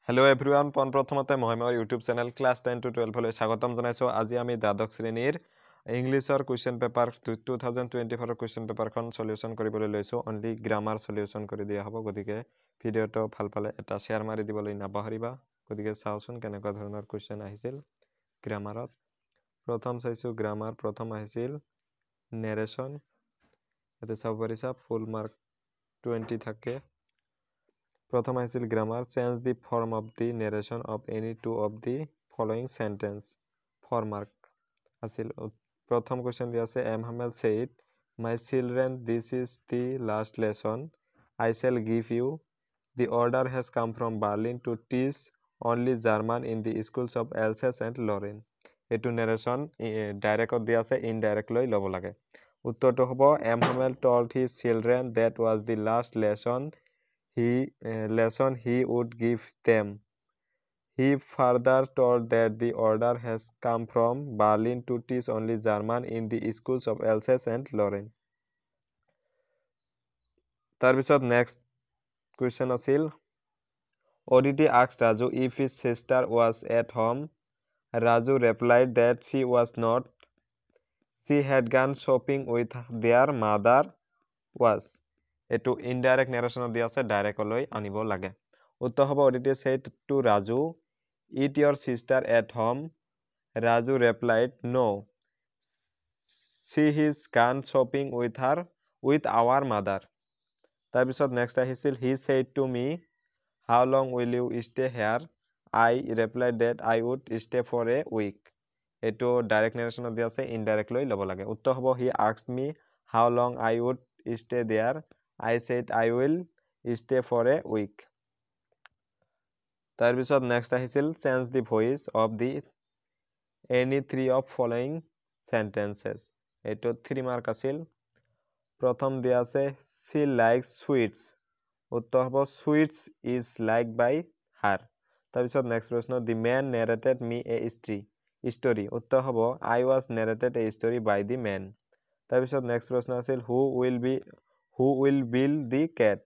Hello' everyone, পোনপ্ৰথমতে মই মোৰ YouTube channel class 10 two 12লৈ স্বাগতম জনাইছোঁ। আজি আমি দ্বাদশ শ্ৰেণীৰ ইংলিছৰ কুৱেশ্যন পেপাৰ 2024ৰ কুৱেশ্যন পেপাৰখন চলিউশ্যন কৰিবলৈ লৈছোঁ। অনলি গ্ৰামাৰ চলিউশ্যন কৰি দিয়া হ'ব, গতিকে ভিডিঅ'টো ভাল পালে এটা শ্বেয়াৰ মাৰি দিবলৈ নাপাহৰিবা। গতিকে চাওঁচোন কেনেকুৱা ধৰণৰ কুৱেশ্যন আহিছিল গ্ৰামাৰত। প্ৰথম চাইছোঁ গ্ৰামাৰ, প্ৰথম আহিছিল নেৰেশ্যন। ইয়াতে চাব পাৰিছা ফুল মাৰ্ক 20 থাকে। প্ৰথম আহিছিল grammar, change the form of the narration of any two of the following sentence, 4 mark আছিল। প্ৰথম কুৱেশ্যন দিয়া আছে, M Hamel said my children this is the last lesson I shall give you, the order has come from Berlin to teach only German in the schools of Alsace and Lorraine. এইটো narration ডাইৰেক্টত দিয়া আছে, indirect লৈ ল'ব লাগে। উত্তৰটো হ'ব M Hamel told his children that was the last lesson he would give them. He further told that the order has come from Berlin to teach only German in the schools of Alsace and Lorraine. তাৰপিছত next question আছিল, Aditi asked Raju if his sister was at home. Raju replied that she was not, she had gone shopping with their mother was. এইটো indirect নেৰেশ্যনত দিয়া আছে, ডাইৰেক্টলৈ আনিব লাগে। উত্তৰ হ'ব Aditi said to Raju is your sister at home. Raju replied no, she has gone shopping with her with our mother. তাৰপিছত next আহিছিল, he said to me how long will you stay here, I replied that I would stay for a week. এইটো direct নেৰেশ্যনত দিয়া আছে, indirect লৈ ল'ব লাগে। উত্তৰ হ'ব he asked me how long I would stay there, I said I will stay for a week. তাৰপিছত next আহিছিল, change the voice of the any three of following sentences. এইটো 3 মাৰ্ক আছিল। প্ৰথম দিয়া আছে she likes sweets, উত্তৰ হ'ব sweets is like by her. তাৰপিছত নেক্সট প্ৰশ্ন, the man narrated me a story, উত্তৰ হ'ব I was narrated a story by the man. তাৰপিছত নেক্সট প্ৰশ্ন আছিল, who will build the cat,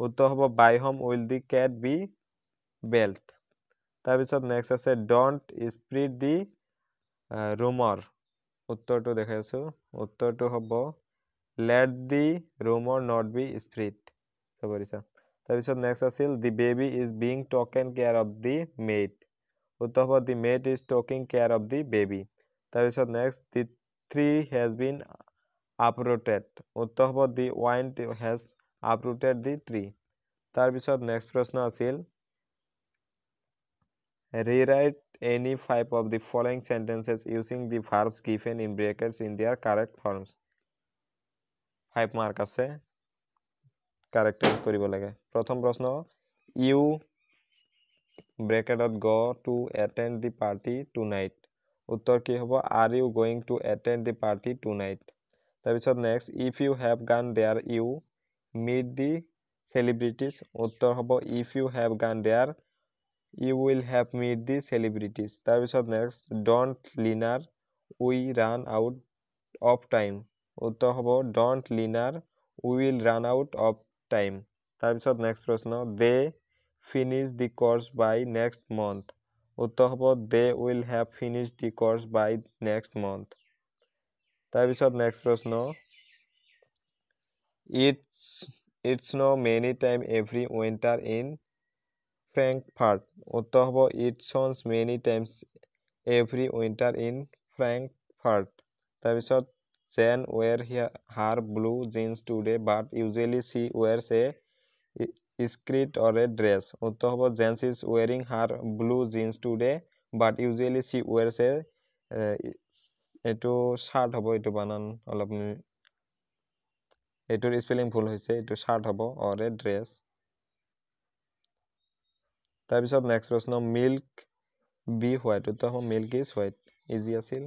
উত্তৰ হ'ব by whom will the cat be built. তাৰপিছত নেক্সট আছে don't spread the rumour, উত্তৰটো দেখাই আছোঁ, উত্তৰটো হ'ব let the rumour not be spread, চাব পাৰিছা। তাৰপিছত নেক্সট আছিল the baby is being taken care of the maid, উত্তৰ হ'ব the maid is taking care of the baby. তাৰপিছত next the tree has been uprooted, উত্তৰ হ'ব the wind has uprooted the tree. তাৰপিছত নেক্সট প্ৰশ্ন আছিল rewrite any 5 of the following sentences using the verbs given in brackets in their correct forms. 5 mark আছে, correct answer কৰিব লাগে। প্ৰথম প্ৰশ্ন, U ব্ৰেকেটত go to attend the party tonight, উত্তৰ কি হ'ব are you going to attend the party tonight. তাৰপিছত next, if you have gone there you meet the celebrities, উত্তৰ হ'ব if you have gone there you will have meet the celebrities. তাৰপিছত next, don't linger we run out of time, উত্তৰ হ'ব don't linger we will run out of time. তাৰপিছত next প্ৰশ্ন, they finish the course by next month, উত্তৰ হ'ব they will have finish the course by next month. তাৰপিছত next প্ৰশ্ন, it's snow many time every winter in Frankfurt, উত্তৰ হ'ব it snows many times every winter in Frankfurt. তাৰপিছত Jane wear her blue jeans today but usually she wears a skirt or a dress, উত্তৰ হ'ব Jane is wearing her blue jeans today but usually she wears a, এইটো shirt হ'ব, এইটো বানান অলপ এইটোৰ spelling ভুল হৈছে, এইটো শ্বাৰ্ট হ'ব অৰ এ ড্ৰেছ। তাৰপিছত নেক্সট প্ৰশ্ন, মিল্ক বি হোৱাইট, উত্তৰ হ'ব মিল্ক is white, easy আছিল।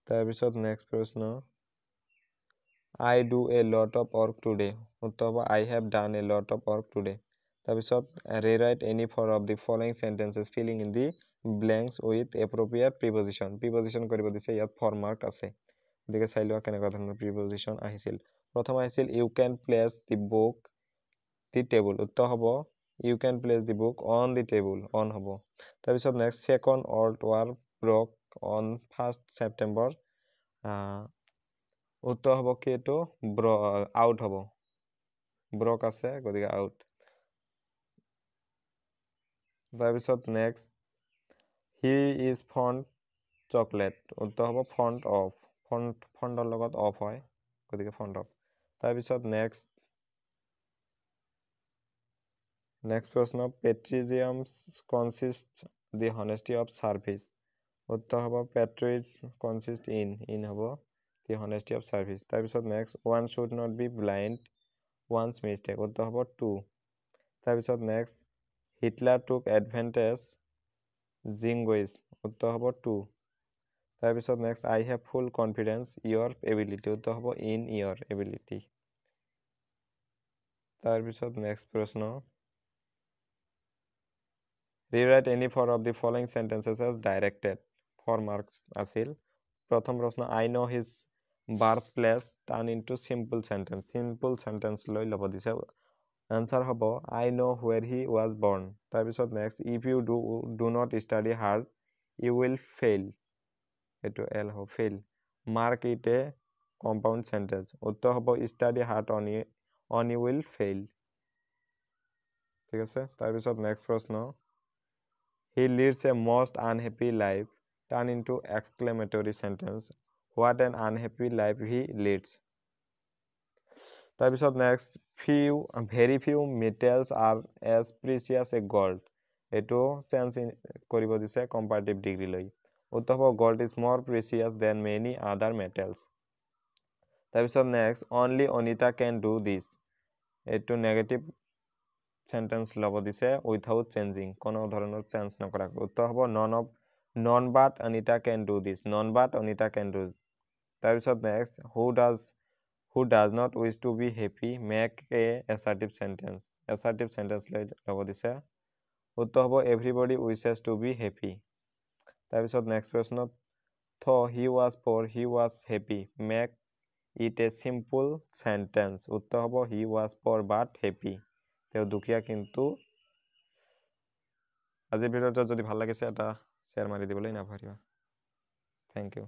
তাৰপিছত নেক্সট প্ৰশ্ন, I do a lot of work today, উত্তৰ হ'ব I have done a lot of work today. তাৰপিছত rewrite any four of the following sentences filling in the blanks with appropriate preposition, preposition কৰিব দিছে, ইয়াত 4 mark আছে। গতিকে চাই লোৱা কেনেকুৱা ধৰণৰ প্ৰিপজিশ্যন আহিছিল। প্ৰথম আহিছিল you can place the book the table, উত্তৰ হ'ব You can place the book on the table, on হ'ব। তাৰপিছত next, second world war broke on 1 September, উত্তৰ হ'ব কি এইটো আউট হ'ব, ব্ৰক আছে গতিকে আউট। তাৰপিছত next, he is fond chocolate, উত্তৰ হ'ব ফণ্ড অফ, ফণ্ডৰ লগত অফ হয় গতিকে ফণ্ড অফ। তাৰপিছত নেক্সট, নেক্সট প্ৰশ্ন, patriotism consist the honesty of service, উত্তৰ হ'ব পেট্ৰিজ কনচিষ্ট ইন হ'ব দি হনেষ্টি অফ ছাৰ্ভিচ। তাৰপিছত next, one should not be blind one's mistake, উত্তৰ হ'ব টু। তাৰপিছত নেক্সট, হিটলাৰ টুক এডভান্টেজ জিংগইজ, উত্তৰ হ'ব টু। তাৰপিছত next, I have full confidence your ability, উত্তৰ হ'ব ইন ইয়ৰ এবিলিটি। তাৰপিছত নেক্সট প্ৰশ্ন, rewrite any four of the following sentences as directed, 4 marks আছিল। প্ৰথম প্ৰশ্ন, I know his birth place, turn into simple sentence, simple sentence লৈ ল'ব দিছে। এনচাৰ হ'ব I know where he was born. তাৰপিছত next, if you do not study hard you will fail, এইটো L হ'ব fail. Mark it a compound sentence, উত্তৰ হ'ব study hard on you will fail. ঠিক আছে। তাৰপিছত নেক্সট প্ৰশ্ন, he leads a most unhappy life, turn into exclamatory sentence, what an unhappy life he leads. তাৰপিছত next, very few metals are as precious a gold, এইটো change কৰিব দিছে comparative degree লৈ। উত্তৰ হ'ব gold is more precious than many other metals. তাৰপিছত next, only Anita can do this, এইটো negative sentence ল'ব দিছে উইথাউট চেঞ্জিং, কোনো ধৰণৰ চেঞ্জ নকৰাকৈ। উত্তৰ হ'ব none but Anita can do this, none but Anita can do. তাৰপিছত next, who does not wish to be happy, make a assertive sentence, assertive sentence লৈ ল'ব দিছে। উত্তৰ হ'ব everybody wishes to be happy. তাৰপিছত নেক্সট প্ৰশ্ন, though he was poor he was happy, make it a simple sentence, উত্তৰ হ'ব he was poor but happy, তেওঁ দুখীয়া কিন্তু। আজিৰ ভিডিঅ'টো যদি ভাল লাগিছে এটা শ্বেয়াৰ মাৰি দিবলৈ নাপাহৰিবা। Thank you.